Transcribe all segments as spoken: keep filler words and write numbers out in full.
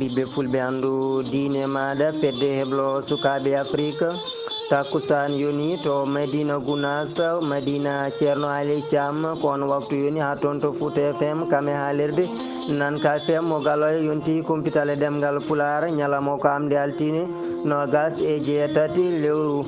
Ɓiɓɓe fulɓe, anndu diine maaɗa, fedde heblo sukaaɓe Afrik. Takkusaan yoni to Madina Gunaas, Madina Ceerno Ali Caam, ko on waktu yoni haa toon to Fuuta F M, kam e haalirde Nanka F M mo Galoya yonti kumpital e ɗemngal Pulaar. Ñalawma o ko amde altine, noogas e jeetati lewru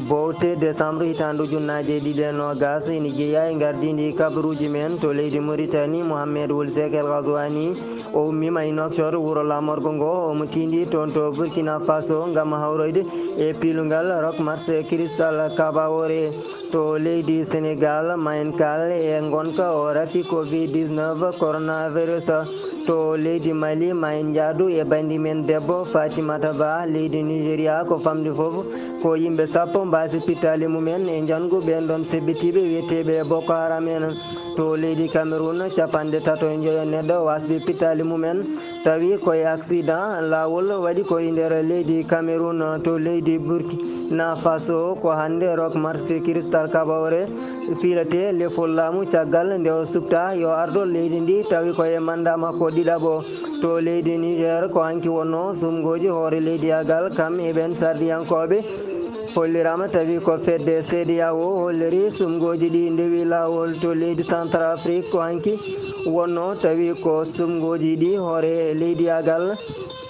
bowte décembre hitaande ujunnaaje ɗiɗi e noogas. Ina jeyaa e ngardiindi kabaruuji men to leydi Mauritanie, Mohamed Wul Seek El Ghazouani. O ummiima e Nouakchott, wuro laamorgo ngo, omo tiindii toon to Burkina Faso ngam hawroyde e piilungal Rock Mars Crystal Kabaore. To leydi Senegal, Mayen Kal e ngonka o rafi covid dix-neuf coronavirus. To leydi Mali, Mayen Jaadu e banndi men debbo Fatimata Ba. Leydi Nigeria, ko famɗi fof ko yimɓe sappo mbaasi pittaali mumen e njanngu ɓeen ɗoon sebbitiiɓe wiyeteeɓe Boko Haram en. To leydi Cameroun, capanɗe tato e njoyo neɗɗo wasɓe pittaali mumen tawi koye accident laawol waɗi ko e nder leydi Cameroun. To leydi Burkina Faso, ko hannde Rock Mars Crystal Kabaore fiiretee lefol laamu caggal nde o suɓta yo ardo leydi ndi, tawi ko e manda makko ɗiɗaɓo. To leydi Niger, ko hanki wonno sumgooji hoore leydiyaagal kam e ɓeen sarɗiyankooɓe. Holliraama tawi ko fedde C D A O holliri sumgooji ɗi ndewi laawol. To leydi Centrafrique, ko hanki wonno tawi ko sumgooji ɗi hoore leydiyaagal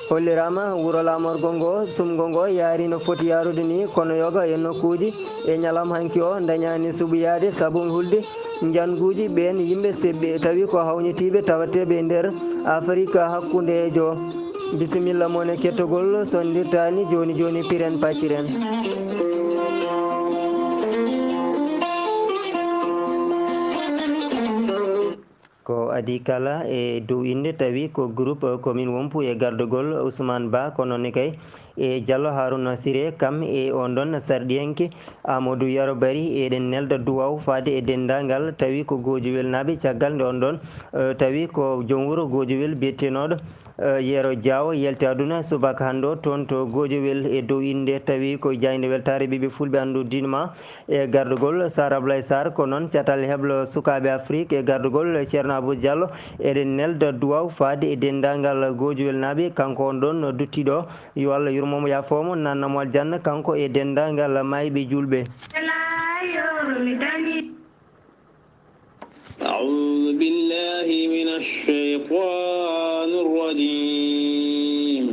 holliraama. Wuro laamorgo ngo, sumgo ngo yaari no foti yaarude ni, kono yoga e nokkuuji e ñalawma hanki o dañaani suɓiyaade sabu hulde njannguuji ɓeen yimɓe seɓɓe, tawi ko hawnitiiɓe tawateeɓe e nder Afirika hakkundeejo. Bisimilla mon e kettogol, so on ndirtaani jooni jooni, piren pacciren. Ko adii kala e dow innde, tawi ko groupe commune Wompu e gardagol Ousmane Ba, ko noon ne kay e Diallo Harouna Siré, kam e on ɗon sarɗiyanke Amadou Yero Bari. Eɗen nelda duwaw faade e denndaangal, tawi ko Gojowel naaɓe, caggal nde on ɗon, eh, tawi ko joom wuro Gojowel biyetenooɗo, eh, Yero Diaw yalti aduna subaka hannde o toon to Gojowel. E dow innde, tawi ko jaaynde weltaare ɓiɓɓe fulɓe anndu diine ma e gardagol Sar Ablaye Sar, ko noon catal heblo sukaaɓe Afrik e gardagol Ceerno Abou Diallo. Eɗen nelda duwaw faade e denndaangal Gojowel naaɓe, kanko on ɗon duttiiɗo, yo Allah yurmo mo, yaafoo mo, nanna mo aljanna, kanko e denndaangal maayɓe juulɓe. أعوذ بالله من الشيطان الرجيم.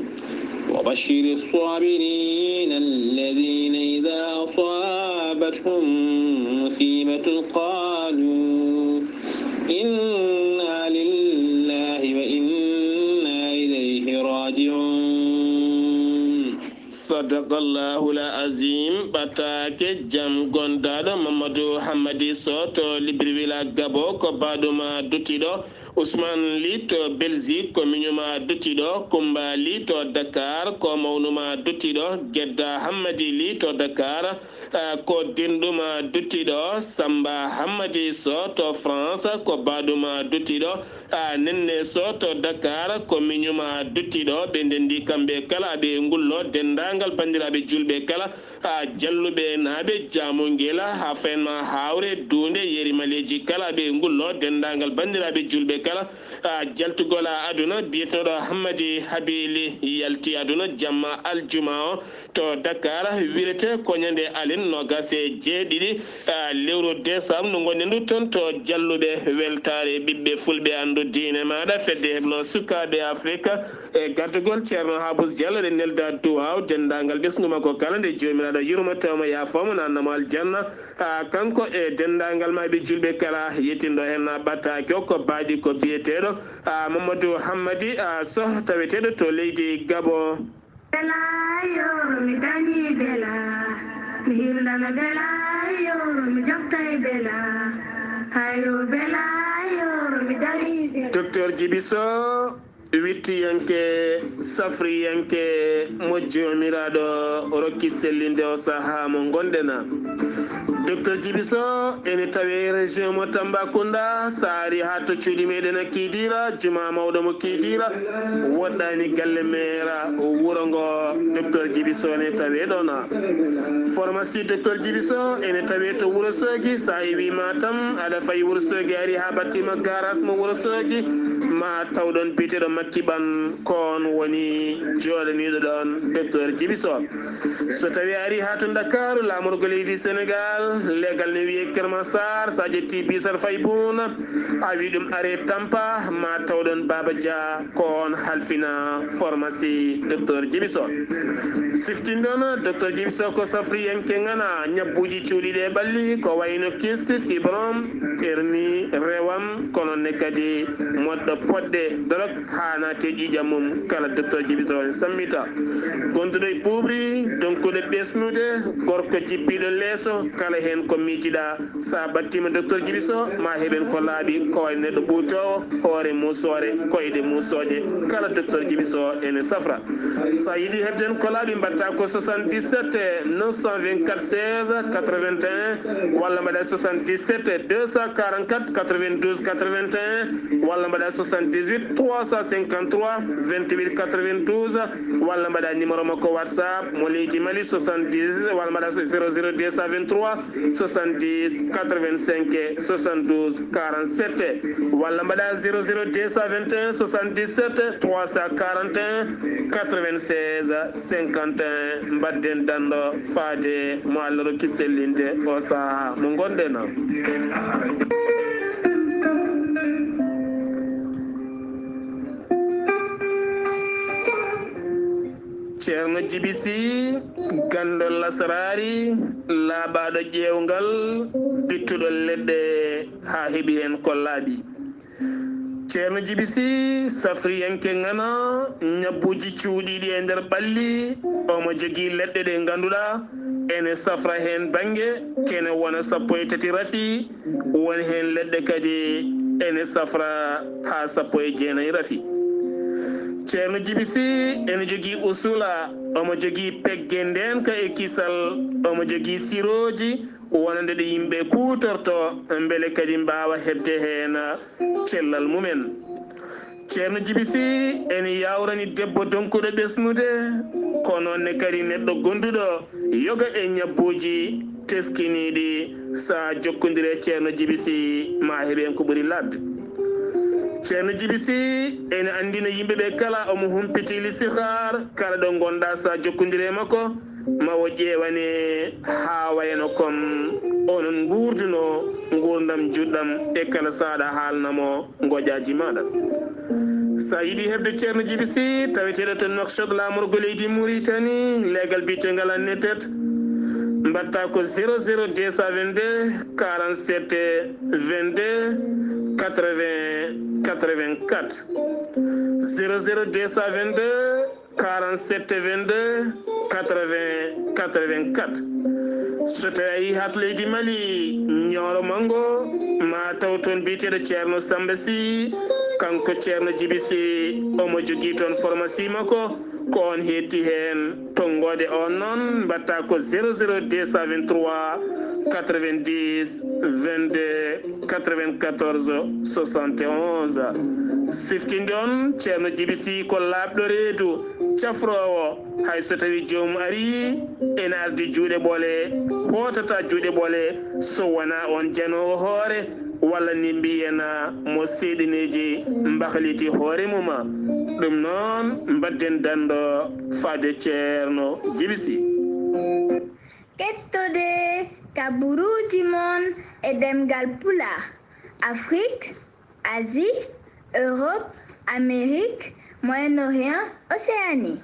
وبشر الصابرين الذين إذا أصابتهم مصيبة قالوا إنا لله وإنا إليه راجعون. Sadaqallahul Azim. Ɓataake jam gondaaɗo Mamadou Hammadi Sow to Libreville Gabo, ko baaɗuma duttiiɗo. Ousmane Ly to Belgique, ko miñuma duttiiɗo. Kumba Ly to Dakar, ko mawnuma duttiiɗo. Gedda Hammadi Ly to Dakar, ah, ko denɗuma duttiiɗo. Samba Hammadi Sow to France, ko baaɗuma duttiiɗo. Ah, Nenne Sow to Dakar, ko miñuma duttiiɗo. Ɓe ndenndi kamɓe kala, aɓe ngullo denndaangal banndiraaɓe juulɓe kala. Ah, Jalluɓe naaɓe, Jaamungela, haa Fenma, Haawre, Duunde, Yeri Maleeji kala, aɓe ngullo denndaangal banndiraaɓe juulɓe kala. Ah, jaltugol a aduna, biyeteeɗo Hammadi Habi Ly yalti aduna jamma aljuma o to Dakar, wirete ko ñande alin noogas e jeeɗiɗi, ah, lewru décembre ndu ngonɗen ndu toon to Jalluɓe. Weltaare ɓiɓɓe fulɓe, anndu diine maaɗa, fedde heblo sukaaɓe Afrika e gardugol Ceerno Habous Diallo. Eɗen nelda duwaaw denndaangal ɓesngu makko kala, nde Joomiraaɗo yurmoto mo, yaafoo mo, nanna mo aljanna, ah, kanko e denndaangal maayɓe juulɓe kala, yettindo heen ɓataake o ko baaɗi ko biyeteeɗo, ah, Mamadou Hammadi, ah, Soh, taweteeɗo to leydi Gabo. Bela yoro mi dañi bela, mi hildana bela yoro mi joftay bela, hayo bela yoro mi dañi bela. Docteur Djiby Sow, wittiyanke, safriyanke mo Joomiraaɗo rokki sellinde o sahaa mo ngonɗen. Docteur Djiby Sow ene tawe région mo Tambacounda, so ari haa to cuuɗi meɗen Kidira, juma mawɗo mo Kidira, woɗɗani galle meera wuro ngo. Docteur Djiby Sow ene tawe ɗon. Pharmacie Docteur Djiby Sow ene tawe to Wuro Soogi, so a iwi Matam, aɗa fayi Wuro Soogi, ari haa ɓattima garage mo Wuro Soogi, ma taw ɗon biyeteeɗo Kiban ko on woni jooɗaniiɗo ɗoon, Docteur Djiby Sow. So tawii a arii haa to Ndakaaru, laamorgo leydi Senegaal, leegal ne wiyee Kër Massar, so a ƴettii bisar Faybuun, a wii ɗum aree Tampa, ma taw ɗoon Baaba Dia, ko on halfina pharmacie Docteur Djiby Sow. Siftinɗon, Docteur Djiby Sow ko safriyanke ŋana, ñabbuuji cuuɗiiɗi e ɓalli, ko wayno kyste, fibrome, hernie, rewam, kono ne kadi moɗɗo poɗɗe, dorog, haa naati e ƴiiƴam mum, kala Docteur Djiby Sow en sammita. Gonduɗo e ɓuuɓri, donkuɗo ɓesnude, gorko jippiiɗo leeso, kala heen ko miijiɗaa, so a ɓattiima Docteur Djiby Sow, ma heɓen ko laaɓi, ko wayno neɗɗo ɓuutoowo, hoore muusoore, koyɗe muusooje, kala Docteur Djiby Sow ene safra. So a yiɗi heɓde en ko laaɓi, mbaɗtaa ko soixante-dix-sept neuf cent vingt-quatre seize quatre-vingt-un, walla mbaɗaa soixante-dix-sept deux cent quarante-quatre quatre-vingt-douze quatre-vingt-un, walla mbaɗaa soixante-dix-huit trois cent cinquante-trois vingt-huit quatre-vingt-douze, walla mbaɗaa numéro makko WhatsApp mo leydi Mali, soixante-dix, walla mbaɗaa zéro zéro deux cent vingt-trois soixante-dix quatre-vingt-cinq soixante-douze quarante-sept, walla mbaɗaa zéro zéro deux cent vingt et un soixante-dix-sept trois cent quarante et un quatre-vingt-seize cinquante et un. Mbaɗden danndo faade mo Allah rokki sellinde o sahaa mo ngonɗen o. Ceerno Jibi Sih, ganndo lasraari, laaɓaaɗo ƴeewngal, bittuɗo leɗɗe haa heɓi heen ko laaɓi. Ceerno Jibi Sih, safriyanke ŋana, ñabbuuji cuuɗiiɗi e nder ɓalli, omo jogii leɗɗe ɗe ngannduɗaa ene safra heen bannge, kene wona sappo e tati rafi, won heen leɗɗe kadi ene safra haa sappo e jeenayi rafi. Ceerno Jibi Sih ene jogii usula, omo jogii pegge ndeenka e kisal, omo jogii sirooji wonande ɗe yimɓe kuutorto mbele kadi mbaawa heɓde heen cellal mumen. Ceerno Jibi Sih ene yaawrani debbo donkuɗo ɓesnude, ko noon ne kadi neɗɗo gonduɗo yoga e ñabbuuji teskiniiɗi. So a jokkondire Ceerno Jibi Sih, ma heɓ heen ko ɓuri laaɓde. Ceerno Jibi Sih ene anndina yimɓe ɓe kala omo humpiti listixaar, kala ɗo ngonɗaa so a jokkondire e makko, ma o ƴeewane haa wayno kon onon nguurduno nguurndam juɗɗam e kala so aɗa haalna mo ngoƴaaji maaɗa. So a yiɗi heɓde Ceerno Jibi Sih, taweteeɗo to Nouakchott, laamorgo leydi Mauritanie, leegal biyeteengal Annetet, mbaɗtaa ko zéro zéro deux cent vingt-deux quarante-sept vingt-deux quatre-vingts quatre-vingt-quatre. Zéro zéro deux cent vingt-deux quarante-sept vingt-deux quatre-vingts quatre-vingt-quatre. So tawii a yehii haa to leydi Mali, Ñooro Manngo, ma taw toon biyeteeɗo Ceerno Sammba Sih, kanko Ceerno Jibi Sih, omo jogii toon pharmacie makko, ko oon heedti heen. Tonngoode oon noon, mbaɗtaa ko zéro zéro deux cent vingt-trois quatre-vingt-dix vingt-deux quatre-vingt-quatorze soixante et onze. Siftinde on, Ceerno Jibi Sih ko laaɓɗo reedu, cafroowo, hay so tawii joomum arii, ene ardi juuɗe ɓole, hootataa juuɗe ɓole, so wonaa on janoowo hoore, walla ni mbiyen mo seeɗineeji mbahliti hoore mum. Ɗum noon, mbaɗden danndo faade Ceerno Jibi Sih. Kettode kaburuuji mon e ɗemngal Pulaar, Afrik, Asie, Europe, Amérique, Moyen-Orient, Océanie.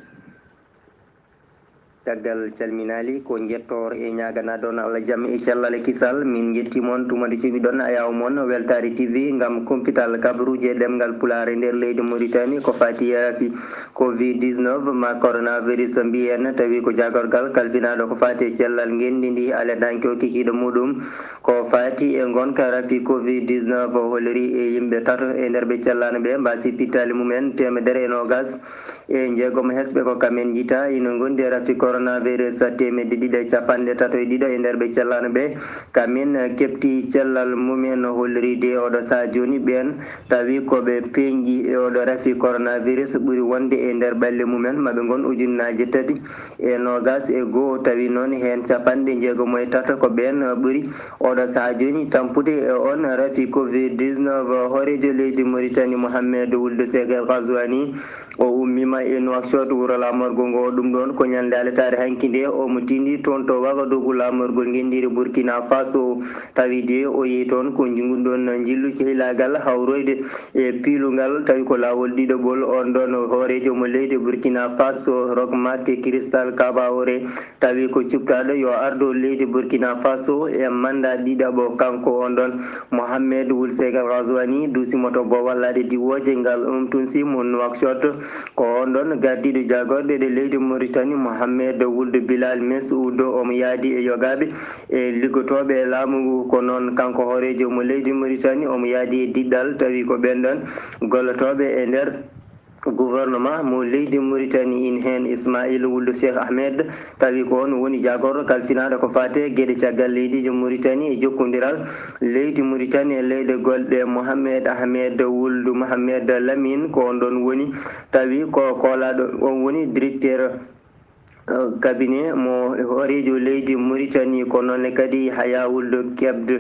Caggal calminaali, ko njettoor e ñaaganaade on Allah jam e cellal e kisal. Min njetti mon tuma nde cuɓiɗon ayaawo mon Weltaare T V ngam kumpital kabaruuji e ɗemngal Pulaar e nder leydi Mauritanie ko faati e rafi covid dix-neuf ma coronavirus mbiyen, tawi ko jaagorgal kalfinaaɗo ko faati e cellal ngenndi ndi, alet hanki o kikiiɗo muɗum ko faati e ngonka rafi covid dix-neuf o holliri e yimɓe tato e nder ɓe cellaano ɓe mbaasi pittaali mumen teemedere e noogas e jeegom hesɓe ko kamen njiita ina ngondi e rafi corona. Coronavirus teemedde ɗiɗi e capanɗe tato e ɗiɗo e nder ɓe cellano ɓe, kamin keɓti cellal mumen, hollirde oɗo saha jooni ɓeen tawi ko ɓe peeñɗi e oɗo rafi coronavirus ɓuri wonde e nder ɓalli mumen, maɓe ngon ujunnaaje tati e noogas e goo, tawi noon heen capanɗe jeegom e tato ko ɓeen ɓuri. Oɗo saha jooni tampude e on rafi covid dix-neuf, hooreejo leydi Mauritanie Mohamed Wuld Seek El Ghazouani, o ummiima e Nouakchott, wuro laamorgo ngo. Ɗum ɗoon ko ñande alataare hanki nde, omo tindi toon to Wagadugu, laamorgol ngenndire Burkina Faso. Tawi de o yehi toon ko ngunɗoon njillu cehlaagal hawroyde e piilungal, tawi ko laawol ɗiɗaɓol. On ɗoon hooreejo mo leydi Burkina Faso, Roch Marc Christian Kaboré, tawi ko cuɓtaaɗo yo ardo leydi Burkina Faso e mannda ɗiɗaɓo. Kanko on ɗoon Mohamed Wuld Seek El Ghazouani duusimo to boowal laaɗe diwooje ngal Umtunsi mo Nouakchott. Ko on ɗoon gardiiɗo jaagorɗe ɗe leydi Mauritanie, Mohamed Wuld Bilal Messoud, omo yaadi e yogaaɓe e liggotooɓe e laamu ngu. Ko noon kanko hooreejo mo leydi Mauritanie, omo yaadi e diɗɗal, tawi ko ɓeen ɗoon gollotooɓe e nder gouvernement mo leydi Mauritanie, ina heen Ismaïl Wuld Seek Ahmed, tawi ko oon woni jaagorɗo kalfinaaɗo ko faati e geɗe caggal leydiijo Mauritanie e jokkondiral leydi Mauritanie e leyɗe goɗɗe. Mohamed Ahmed Wuld Mohamed Lamine ko on ɗoon woni, tawi ko koolaaɗo, on woni directeur, eh, cabinet mo hooreejo leydi Mauritanie, ko noon ne kadi Yahya Wuld Kebd,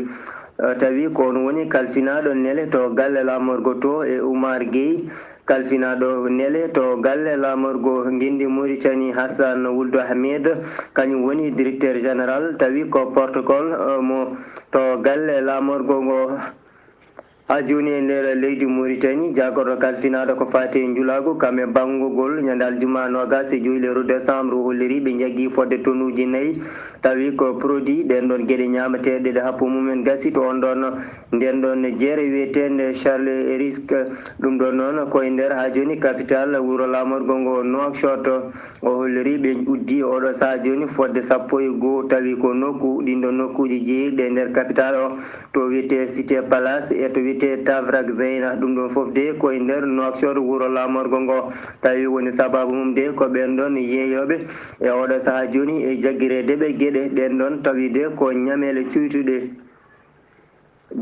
eh, tawi ko on woni kalfinaaɗo nele to galle laamorgo to, e Oumar Gueye, kalfinaaɗo nele to galle laamorgo ngenndi Mauritanie, Hassan Wuld Ahmed, kañum woni directeur général, tawi ko protocole, eh, mo to galle laamorgo ngo. Haa jooni e nder leydi Mauritanie, jaagorɗo kalfinaaɗo ko faati e njulaagu, kam e banngugol, ñande aljuma noogas e joy lewru décembre, o holliri ɓe njaggi fodde tonnuuji nayi, tawi ko produit ɗeen ɗoon geɗe ñaamateeɗe ɗe happu mumen gasi to on ɗoon, ndeen ɗoon jeere wiyeteende Charles Erisk. Ɗum ɗoon noon ko e nder haa jooni capital wuro laamorgo ngo Nouakchott. O holliri ɓe uddi oɗo saha jooni fodde sappo e goo, tawi ko nokku, ɗin ɗon nokkuuji jeeyirɗi e nder capital o, to wiyetee Cité Palace e to wiyetee Tavrak Zeina. Ɗum ɗon fof de ko e nder Nouakchott, wuro laamorgo ngo. Tawi woni sababu mum de ko ɓeen ɗon yeeyooɓe e oɗo saha jooni e jaggireede ɓe geɗe ɗeen ɗon, tawi de ko ñameele cuytuɗe.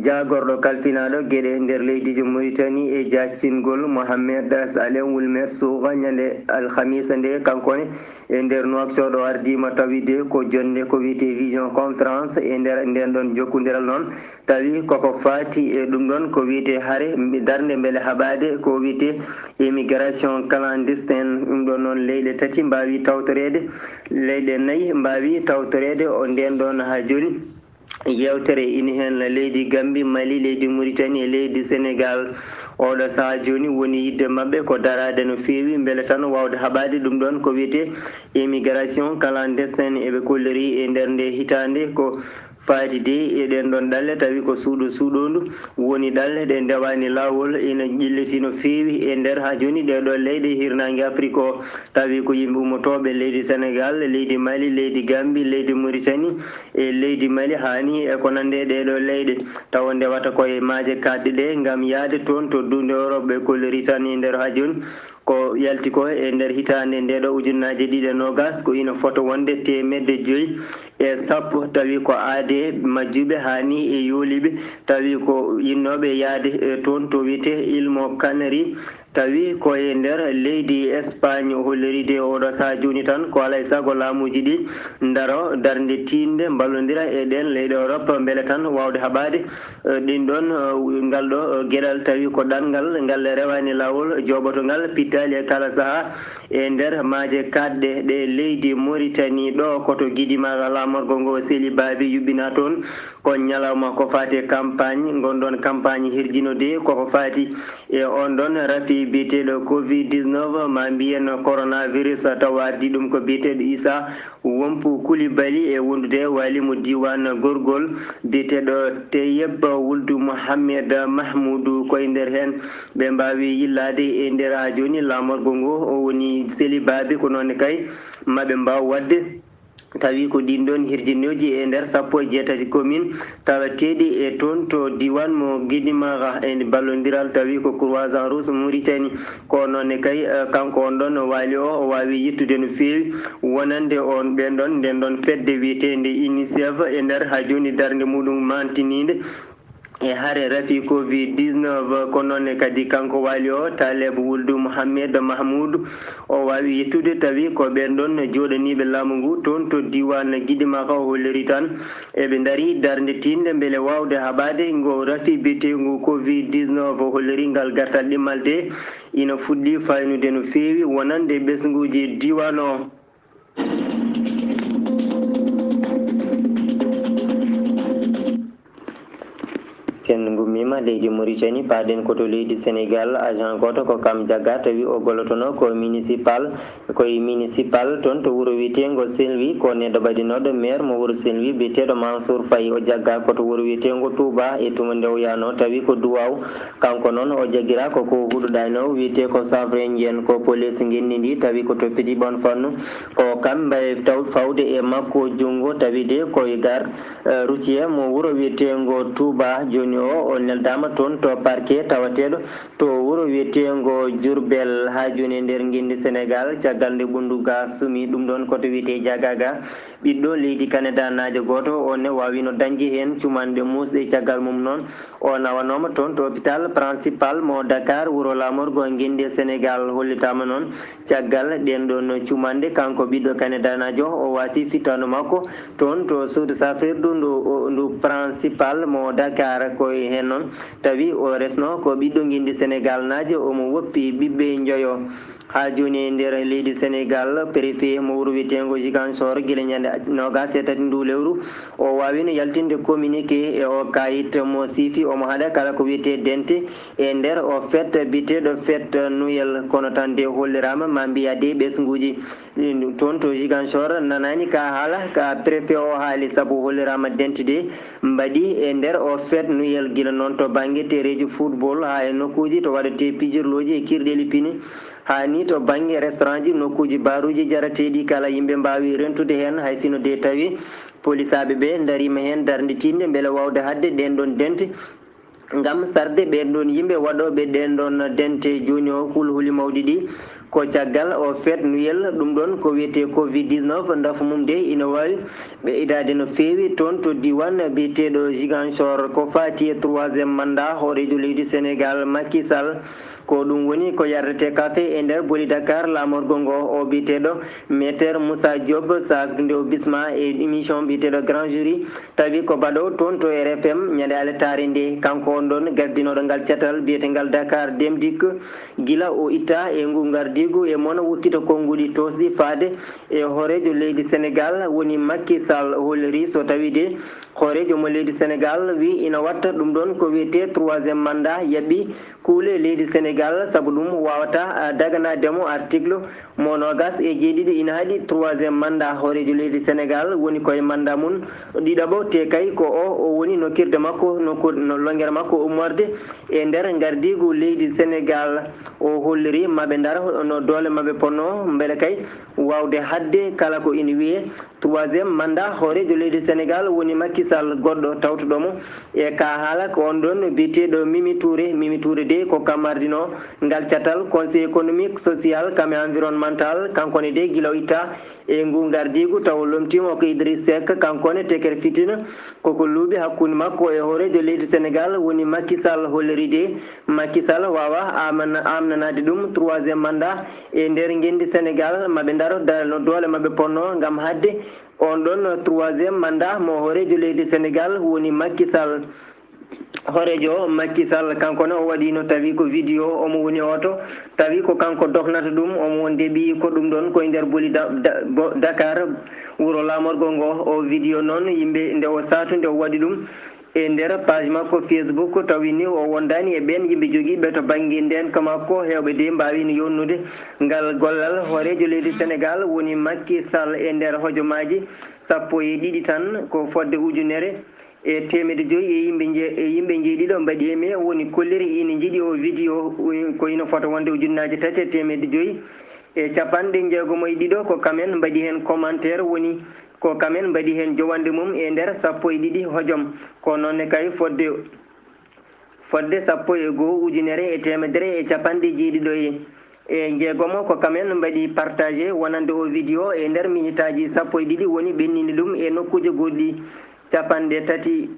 Jaagorɗo kalfinaaɗo geɗe nder leydiijo Mauritanie e jaccingol Mohamed Saleh Wul Mersougha ñande alhamisa nde, kanko ne e nder Nouakchott o ardiima, tawi de ko jonnde ko wiyetee vision conférence e nder ndeen ɗon jokkondiral noon, tawi koko faati e ɗum ɗon ko wiyetee hare darnde mbele haɓaade ko wiyetee immigration clandestine. Ɗum ɗon noon leyɗe tati mbaawi tawtoreede, leyɗe nayi mbaawi tawtoreede o ndeen ɗon haa jooni. Yeewtere ina heen leydi Gambie, Mali, leydi Mauritanie e leydi Senegal. Oɗo saha jooni woni yidde maɓɓe ko daraade no feewi, mbele tan waawde haɓaade ɗum ɗon ko wiyetee immigration clandestine. Eɓe kolliri e nder nde hitaande ko faati de e ɗeen ɗon ɗalle, tawi ko suuɗo suuɗoondu woni ɗalle ɗe ndewaani laawol, ina ƴelliti no feewi e nder haa jooni ɗee ɗoo leyɗe hirnaange Afrik o. Tawi ko yimɓe ummotooɓe leydi Senegal, leydi Mali, leydi Gambie, leydi Mauritanie e leydi Mali, haa ni e ko nanndi e ɗee ɗoo leyɗe. Tawa ndewata ko e maaje kaaɗɗe ɗe ngam yahde toon to duunde Europe. Ɓe kolliri tan e nder haa jooni ko yalti ko e nder hitaande ndee ɗoo ujunnaaje ɗiɗi e noogas, ko ina fota wonde teemedde joy e sappo, tawi ko aadee majjuɓe haa ni e yooliiɓe, tawi ko yinnooɓe yahde, e, toon to wiyetee Îles Maurice Canaries. Tawi ko e nder leydi Espagne o holliri de oɗo saha jooni tan ko alaa e sago laamuuji ɗi ndaro darnde tiiɗnde mballondira e ɗeen leyɗe Europe mbele tan waawde haɓaade, eh, ɗin ɗon, eh, ngal ɗo, eh, geɗal tawi ko ɗanngal ngal rewaani laawol jooɓoto ngal pittaali e kala saha e nder maaje kaaɗɗe ɗe leydi Mauritanie ɗo ko to Guidimaga laamorgo ngo seli baabi yuɓɓina toon. Ko ñalawma ko faati e campagne, ngon ɗon campagne hirjinode koko faati e on ɗon rafi biyeteeɗo covid dix-neuf, ma mbiyen coronavirus, tawa ardii ɗum ko biyeteeɗo Issa Wompu Coulibaly e wondude e waali mo diiwaan Gorgol, biyeteeɗo Teyeb Wuldu Mohammed Mahmudu. Ko e nder heen ɓe mbaawi yillaade e nder haa jooni laamorgo ngo, o woni seli baabi, ko noon ne kay ma ɓe mbaaw waɗde. Tawi ko ɗin ɗon hirjinooji e nder sappo e jeetati commune tawateeɗi e toon to diiwaan mo Gidimara e ballondiral, tawi ko Croissant Rouge Mauritanie. Ko noon ne kay, eh, kanko on ɗon waali o, o waawi yettude no feewi wonande on ɓeen ɗon, nden ɗon fedde wiyeteende UNICEF e nder haa jooni darnde muɗum mantiniinde e hare rafi covid dix-neuf. Ko noon ne kadi kanko waali o, Taleb Wuldu Mohammed Mahmoud, o waawi yettude tawi ko ɓeen ɗon jooɗaniiɓe laamu ngu toon to diiwaan Gidimara o holliri tan eɓe ndari darnde tiinde mbele waawde haɓaade ngo rafi biyeteengu covid dix-neuf. O holliri ngal gartal ɗimmal de ina fuɗɗii faynude no feewi wonande ɓesnguuji diiwaan o. Sen ngummiima leydi Mauritanie, paaɗen ko to leydi Sénégal. Agent gooto ko kam jaggaa, tawi o gollotonoo ko municipal, ko e municipal toon to wuro wiyeteengo Saint-Louis. Ko neɗɗo ɓadinooɗo maire mo wuro Saint-Louis biyeteeɗo Mansour Faye. O jaggaa ko to wuro wiyeteengo Touba e tuma nde o yahnoo, tawi ko Duwaaw. Kanko noon o jaggiraa ko ko huɗo ɗaynoo wiyetee ko Savre Ndiaye, ko police ngenndi ndi, tawi ko to Petit Bonne Fannu. Ko kamɓe taw fawde e makko junngo, tawi de ko e gare, eh, routière mo wuro wiyeteengo Touba. Jooni o, o neldaama toon to parquet tawateeɗo to wuro wiyeteengo Diourbel. Haa jooni e nder ngenndi Sénégal, caggal nde ɓunndu ga sumi, ɗum ɗoon ko to wiyetee Diagaga, ɓiɗɗo leydi Canada naajo gooto, on ne waawino dañde heen cumanɗe muusɗe. Caggal mum noon, o nawanooma toon to hôpital principal mo Dakar, wuro laamorgo ngenndi Sénégal. Hollitaama noon, caggal ɗeen ɗoon cumanɗe, kanko ɓiɗɗo Kanedanaajo o waasi fittaandu makko toon to suudu safrirdu ndu, ndu principal mo Dakar. Ko e heen noon tawi o resno ko ɓiɗɗo ngenndi Sénégal naajo, omo woppi ɓiɓɓe njoyo. Haa jooni e nder leydi Sénégal, préfet mo wuro wiyeteengo Ziguinchor, gila ñande noogaas e tati ndu lewru, o waawino yaltinde communiqué e o kayit mo siifi omo haɗa kala ko wiyetee dente e nder o fête biyeteeɗo fête Noël, kono tan de holliraama ma mbiya de ɓesnguuji. Ɗin toon to Ziguinchor nanaani ka haala ka préfet o haali, sabu holliraama dente de mbaɗi e nder o fête Noël, gila noon to bannge tereeji football haa e nokkuuji to waɗetee pijirlooji e kirɗeeli pine, haa ni to bannge restaurant ji, nokkuuji baaruuji jarateeɗi kala, yimɓe mbaawi rentude heen, hay sino de tawi polisaaɓe ɓe ndariima heen darnde tiiɗnde mbele waawde haɗde ɗeen ɗoon dente ngam sarde ɓeen ɗoon yimɓe waɗooɓe ɗeen ɗoon dente. Jooni o, hulhuli mawɗi ɗi ko caggal o fête Noël, ɗum ɗoon ko wiyetee covid dix-neuf, nafu mum de ina waawi ɓeydaade no feewi toon to diiwaan biyeteeɗo Ziguinchor. Ko faati e troisième mandat hooreejo leydi Sénégal, Macky Sall, ko ɗum woni ko yardetee kafe e nder Boli Dakar laamorgo ngo. O biyeteeɗo Maître Moussa Diop, saaknde o bisma e émission biyeteeɗo Grand Jury, tawi ko baɗoowo toon to R F M ñande alataare nde. Kanko on ɗoon gardinooɗo ngal catal biyetengal Dakar Dem Dikk, gila o itta e ngu ngardiigu e mon wokkita konnguɗi toosɗi faade e hooreejo leydi Sénégal, woni Macky Sall, holliri so tawi de hooreejo mo leydi Sénégal wi ina watta ɗum ɗoon ko wiyetee troisième mandat, yaɓɓi kuule leydi Sénégal, sabu ɗum waawata, ah, daganaade mo. Article mo noogaas e jeeɗiɗi ina haɗi troisième mandat hooreejo leydi Sénégal, woni koye mandat mum ɗiɗaɓo, te kay ko o, o woni nokkirde makko, nokku-, no longere makko ummorde e nder ngardiigu leydi Sénégal. O holliri maɓe ndar no doole maɓɓe ponno, mbele kay waawde haɗde kala ko ina wiyee troisième mandat hooreejo leydi Sénégal, woni Macky Sall, goɗɗo tawtuɗo mo e ka haala ko on ɗoon biyeteeɗo Mimi Touré. Mimi Touré de ko kam ardinoo ngal catal Conseil économique, social, kam e environnemental. Kanko ne de gila o itta e ngu ngardiigu, taw o lomtiima ko Idriss Seck, kanko ne tekere fitina koko luuɓi hakkunde makko e hooreejo leydi Sénégal, woni Macky Sall, holliri de Macky Sall waawa amana-, amnanaade ɗum troisième mandat e nder ngenndi Sénégal. Maɓe ndaro dara no doole maɓɓe ponno ngam haɗde on ɗoon troisième mandat mo hooreejo leydi Sénégal, woni Macky Sall. Hooreejo o, Macky Sall, kanko ne o waɗiino tawi ko vidéo, omo woni oto, tawi ko kanko dognata ɗum, omo wonde ɓiyi ko ɗum ɗoon koye nder Boli Da-, Da-, Bo-, Dakar, wuro laamorgo ngo. O vidéo noon, yimɓe nde o saatu, nde o waɗi ɗum e nder page makko Facebook, tawi ni o wondaani e ɓeen yimɓe jogiiɓe to bannge ndeenka makko, heewɓe de mbaawino yonnude ngal gollal. Hooreejo leydi Sénégal woni Macky Sall e nder hojomaaji sappo e ɗiɗi tan, ko fodde ujunere e teemedde joyi e yimɓe nje-, e yimɓe njeeɗiɗo mbaɗi e me woni kolliri ina njiɗi o vidéo, ko ina fota wonde ujunnaaje tati e teemedde joyi e capanɗe jeegomo e ɗiɗo, ko kamen mbaɗi heen commentaire, woni ko kamen mbaɗi heen jowanɗe mum e nder sappo e ɗiɗi hojom. Ko noon ne kay fodde, fodde sappo e goo ujunere e teemedere e capanɗe jeeɗiɗo e, e jeegomo, ko kamen mbaɗi partagé wonande o vidéo e nder minitaaji sappo e ɗiɗi, woni ɓennini ɗum e nokkuuje goɗɗi. Capanɗe tati,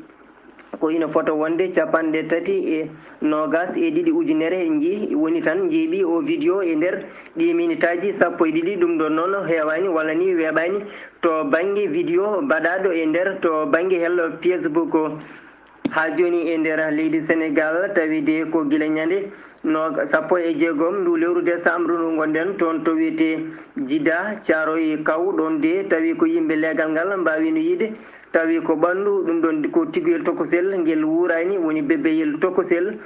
ko ina fota wonde capanɗe tati e noogas e ɗiɗi ujunere nji woni tan njeeɓi o vidéo e nder ɗi minitaaji sappo e ɗiɗi. Ɗum ɗon noon heewaani walla ni weeɓaani to bannge vidéo baɗaaɗo e nder to bannge hello Facebook o. Haa jooni e nder leydi Senegaal, tawi de ko gila ñande no sappo e jeegom ndu lewru décembre ndu ngonɗen toon to wiyetee Jidda, Caaroy Kaw. Ɗoon de tawi ko yimɓe leegal ngal mbaawino yiide, tawi ko ɓanndu ɗum ɗon ko tiguwel tokosel ngel wuuraani, woni bebeyel tokosel.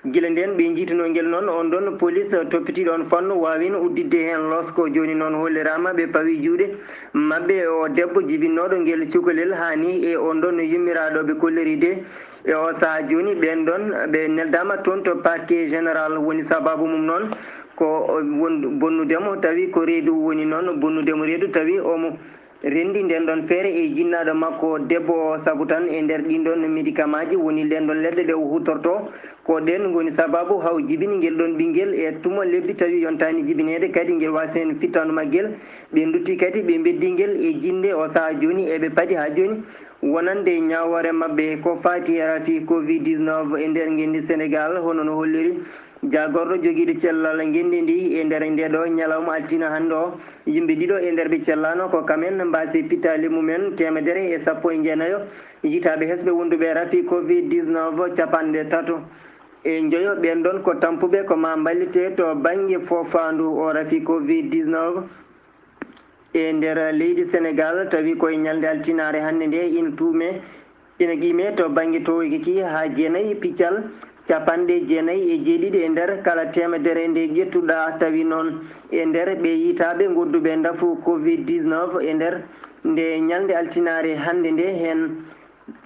Gila ndeen ɓe njiytunoo ngel noon, oon ɗoon police toppitiiɗo oon fannu waawino udditde heen losko. Jooni noon holliraama ɓe pawi juuɗe maɓɓe o debbo jibinnooɗo ngel cukalel haa ni e oon ɗoon yummiraaɗo ɓe kolliri de. E o sahaa jooni ɓeen ɗoon ɓe neldaama toon to parquet général. Woni sabaabu mum noon ko won bonnude mo, tawi ko reedu woni noon bonnude mo reedu, tawi omo renndi ndeen ɗoon feere e jinnaaɗo makko debbo o, sabu tan e nder ɗiin ɗoon médicament ji woni ɗeen ɗoon leɗɗe ɗe o huutortoo. Ko ɗeen ngoni sabaabu haw jibini ngel ɗoon ɓinngel e tuma lebbi tawi yontaani jibineede, kadi ngel waasi heen fittaandu maggel. Ɓe ndutti kadi ɓe mbeddi ngel e jinnde o sahaa jooni eɓe padi haa jooni wonande ñaawoore maɓɓe ko faati e rafi covid dix-neuf e nder ngenndi Senegaal, hono no holliri jaagorɗo jogiiɗo cellal ngenndi ndi e nder ndeeɗo ñalawma altine hannde o. Yimɓe ɗiɗo e nder ɓe cellaano ko kamen mbaasi pittaali mumen teemedere e sappo e jeenayo, yiytaaɓe hesɓe wonduɓe rafi covid dix-neuf capanɗe tato e njoyo. Ɓeen ɗoon ko tampuɓe ko ma mballite to bannge foofaandu o rafi covid dix-neuf e nder leydi Senegaal, tawi koye ñalnde altinaare hannde nde ina tuume, ina qiime to bannge tooweeki ki haa jeenayi piccal capanɗe jeenayi e jeeɗiɗi e nder kala teemedere nde ƴettuɗaa. Tawi noon e nder ɓe yiytaaɓe ngonduɓe ndafu covid dix-neuf e nder nde ñalnde altinaare hannde nde, heen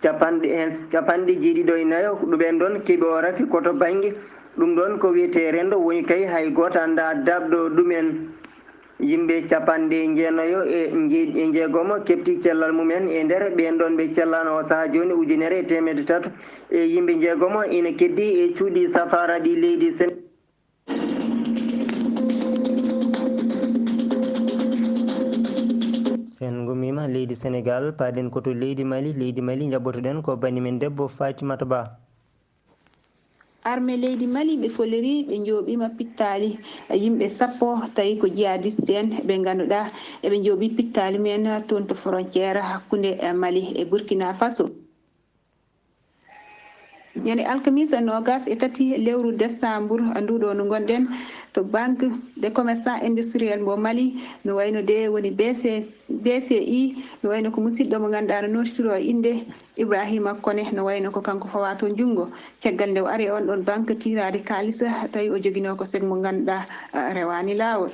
capanɗe, heen capanɗe jeeɗiɗo e nayo ɗo ɓeen ɗoon keɓi o rafi ko to bannge ɗum ɗoon ko wiyetee renndo woni, tawi hay gooto anndaa daɗɗo ɗumen. Yimɓe capanɗe jeenayo e nje-, e njeegomo keɓti cellal mumen e nder ɓeen ɗoon ɓe cellaano o sahaa jooni ujunere e teemedde tato e yimɓe njeegomo ina keddii e cuuɗi safaara ɗi leydi Sen-, Sen ngummiima leydi Senegaal, paaɗen ko to leydi Mali. Leydi Mali njaɓɓotoɗen ko banndi men debbo Fatimata Ba. Armée leydi Mali ɓe kolliri ɓe njooɓiima pittaali yimɓe sappo, tawi ko jihadiste en ɓe ngannduɗaa eɓe njooɓii pittaali mumen toon to frontière hakkunde Mali e Burkina Faso. Ñande alkamisa noogas e tati lewru desambur nduɗo no ngonɗen to Banque de Commerce Industriel mo Mali, no wayno de woni B C, B C I, no wayno ko musidɗo mo ngannduɗaa no nottiroo innde Ibrahima Kone, no wayno ko kanko fawa toon junngo. Caggal nde o ari e oon ɗoon banque tiiraade kaalis, tawi o joginoo ko sek mo ngannduɗaa, ah, rewaani laawol.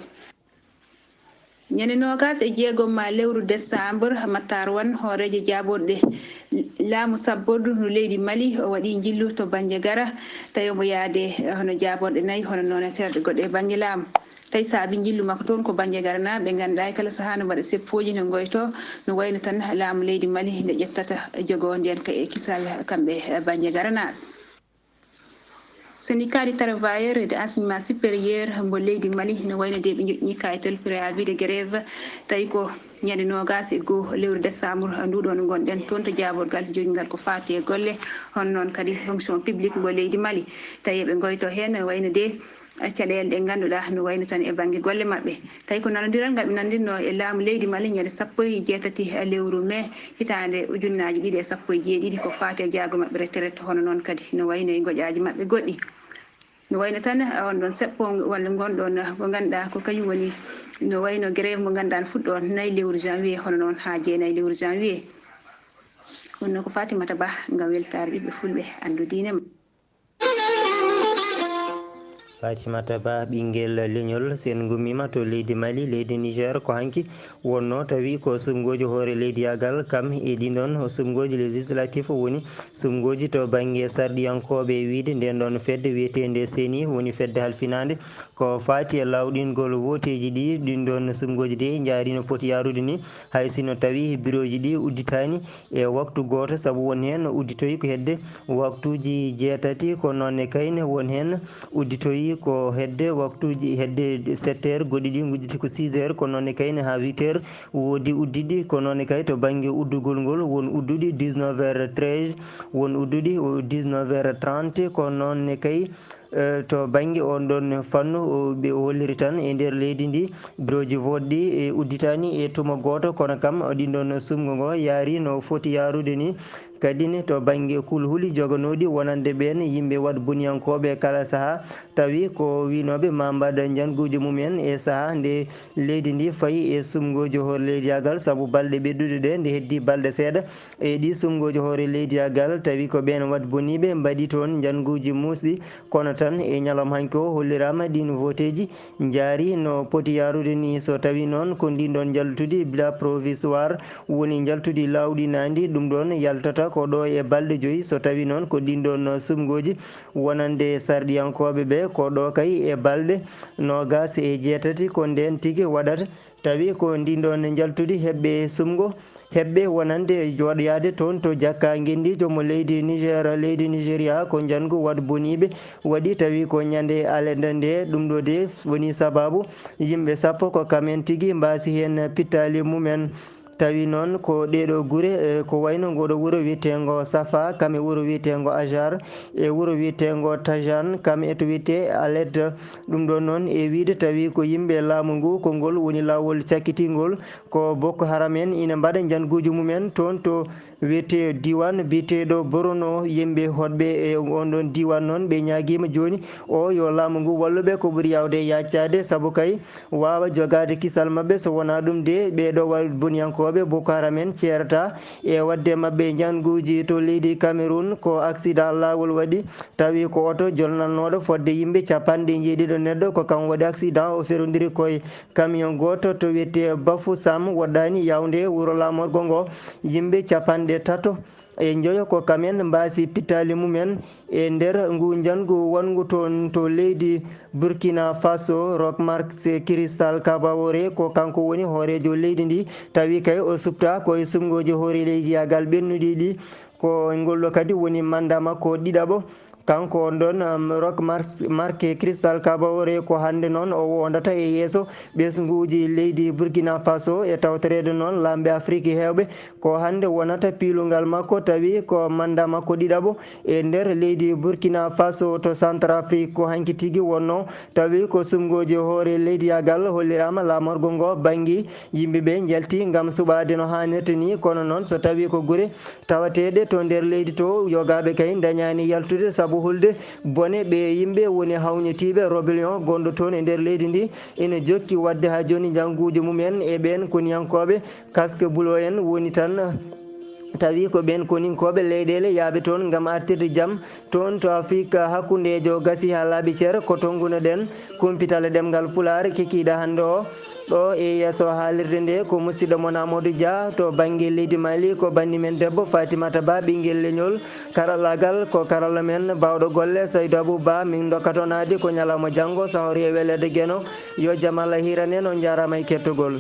Ñande noogas e jeegom ma lewru desambur, Matar Wan, hooreejo jaaborɗe laamu sabbordu no leydi Mali, o waɗi njillu to Bandiagara, tawi omo yaade, eh, hono jaaborɗe nayi, hono noon e terɗe goɗɗe e bannge laamu. Tawi saabi njillu makko toon ko Bandiagaranaaɓe ɓe ngannduɗaa e kala sahaa no mbaɗa seppooji, no ngoyto, no wayno tan laamu leydi Mali nde ƴettata jogoondiyanka e kisal kamɓe, eh, Bandiagaranaaɓe. Syndicat des travailleurs de enseignement supérieur mbo leydi Mali no wayno de ɓe njoƴƴini kayitol préavis de grève, tawi ko ñande noogas e goo lewru desambur nduɗo no ngonɗen toon to jaaborgal jogingal ko faati e golle, hono noon kadi fonction publique mbo leydi Mali. Tawi eɓe ngoyto heen no wayno de caɗeele ɗe ngannduɗaa no wayno tan e bannge golle maɓɓe. Tawi ko nanondiral ngal ɓe nanondirnoo e laamu leydi Mali ñande sappo e jeetati lewru mee hitaande ujunnaaji ɗiɗi e sappo e jeeɗiɗi ko faati e jaago maɓɓe retraite, hono noon kadi no wayno e ngoƴaaji maɓɓe goɗɗi. No wayno tan on ɗoon seppo walla ngon ɗoon ko ngannduɗaa ko kañum woni no wayno grève mo ngannduɗaa no fuɗɗoo nayi lewru janvier, hono noon haa jeenayi lewru janvier. Kono ko Fatimata Bah ngam weltaare ɓiɓɓe fulɓe anndu diine ma. Fatimata Ba, ɓinngel leñol, sen ngummiima to leydi Mali, leydi Niger, ko hanki wonnoo tawi ko suɓngooji hoore leydiyaagal, kam e ɗin ɗon suɓngooji législatif woni suɓngooji to bannge sarɗiyankooɓe, e wiyde nden ɗon fedde wiyeteende C E N I woni fedde halfinaande ko faati e laawɗingol wooteeji ɗi. Ɗin ɗon suɓngooji de njaari no poti yaarude ni, hay sino tawi birooji ɗi udditaani e waktu gooto, sabu won heen udditoyi ko hedde waktuuji jeetati, ko noon ne kayne won heen udditoyi ko hedde waktuuji hedde sept heures, goɗɗi ɗi ngujjiti ko six heures, ko noon ne kayne haa huit heures woodi uddiɗi, ko noon ne kay to bannge uddugol ngol won udduɗi dix-neuf heures treize, won udduɗi dix-neuf heures trente, ko noon ne kay, eh, to bannge on ɗon fannu, o, ɓe holliri tan e nder leydi ndi, birooji vote ɗi, e, udditaani e tuma gooto, kono kam ɗin ɗon suɓngo ngo yaari no foti yaarude ni. Kadi ne to bannge kulhuli joganooɗi wonande ɓeen yimɓe waɗ boniyankooɓe kala sahaa, tawi ko winooɓe ma mbaɗa njannguuji mumen e sahaa nde leydi ndi fayi e suɓngooji hoore leydiyaagal, sabu balɗe ɓedduɗe ɗe, nde heddi balɗe seeɗa e ɗi suɓngooji hoore leydiyaagal, tawi ko ɓeen waɗ boniiɓe mbaɗi toon njannguuji muusɗi. Kono tan e ñalawma hanki o holliraama ɗiin voteeji njaari no poti yaarude ni. So tawi noon ko ndin ɗon njaltudi bila provisoire woni njaltudi laawɗinaandi, ɗum ɗon yaltata ko ɗo e balɗe joyi. So tawi noon ko ɗin ɗon suɓngooji wonande sarɗiyankooɓe ɓe, ko ɗo kay e balɗe noogaas e jeetati ko ndeen tigi waɗata. Tawi ko ndin ɗon njaltudi heɓɓe suɓngo, heɓɓe wonande jooɗoyaade toon to Jakka Ngenndiijo mo leydi Niger, leydi Nigeria, ko njanngu waɗ boniiɓe waɗi, tawi ko ñande alede nde. Ɗum ɗo de woni sababu yimɓe sappo ko kamen tigi mbaasi heen pittaali mumen. Tawi noon ko ɗee ɗoo gure, eh, ko wayno ngoo ɗoo wuro wiyeteengo Safa, kam e wuro wiyeteengo Ajar, e wuro wiyeteengo Tajan, kam e to wiyetee Alet. Ɗum ɗoon noon e wiyde tawi ko yimɓe laamu ngu, ko ngol woni laawol cakkitingol, ko Boko Haram en ina mbaɗa njannguuji mumen toon to wiyetee diiwaan biyeteeɗo Borono. Yimɓe hoɗɓe e oon ɗoon diiwaan noon, ɓe ñaagiima jooni o yo laamu ngu wallu ɓe ko ɓuri yaawde yaacaade, sabu kay waawa jogaade kisal maɓɓe. So wonaa ɗum de, ɓee ɗoo waɗ boniyankooɓe Boko Haram en ceerataa e waɗde maɓɓe njannguuji to leydi Cameroun. Ko accident laawol waɗi, tawi ko oto jolnatnooɗo fodde yimɓe capanɗe njeeɗiɗo neɗɗo, ko kam waɗi accident, o ferondiri koye camion gooto to wiyetee Bafoussam, woɗɗaani Yaoundé, wuro laamorgo ngo. Yimɓe capanɗe tato e njoyo ko kamen mbaasi pittaali mumen e nder ngu njanngu wonngu toon to leydi Burkina Faso. Rock Marc Christal Kabaore, ko kanko woni hooreejo leydi ndi, tawi kay o suɓtaa ko e suɓngooji hoore leydiyaagal ɓennuɗi ɗi. Ko ngol ɗo kadi woni manda makko ɗiɗaɓo. Kanko on ɗon, um, Rock Mar-, Marc Christal Kabaore, ko hannde noon o wondata e yeeso ɓesnguuji leydi Burkina Faso, e tawtoreede noon laamɓe Afrik heewɓe. Ko hannde wonata piilungal makko, tawi ko manda makko ɗiɗaɓo e nder leydi Burkina Faso to Centrafrique. Ko hanki tigi wonnoo, tawi ko suɓngooji hoore leydiyaagal holliraama laamorgo ngo banngi yimɓe ɓe njalti ngam suɓaade no haanirta ni. Kono noon, so tawi ko gure tawateeɗe to nder leydi to, yogaaɓe kay ndañaani yaltude sabu hulde bone ɓe yimɓe woni hawñitiiɓe rébellion gonɗo toon e nder leydi ndi, ina jokki waɗde haa jooni njannguuji mumen e ɓeen koniyankooɓe. Casque bleu en woni tan, tawi ko ɓeen koninkooɓe leyɗeele yaaɓe toon ngam artirde jam toon to Afrik hakkundeejo. Gasi haa laaɓi cer, ko toon ngunoɗen kumpital e ɗemngal Pulaar kikiiɗe hannde o. Ɗo e yeeso haalirde nde ko musidɗo mon Amadou Dia to bannge leydi Mali, ko banndi men debbo Fatimata Ba, ɓinngel leñol. Karallaagal ko karalla men baawɗo golle Saydou Abou Ba. Min ndokkato naade ko ñalawma janngo, sahori e weleede Geno. Yo jam Allah hiran en, on njaaraama e kettogol.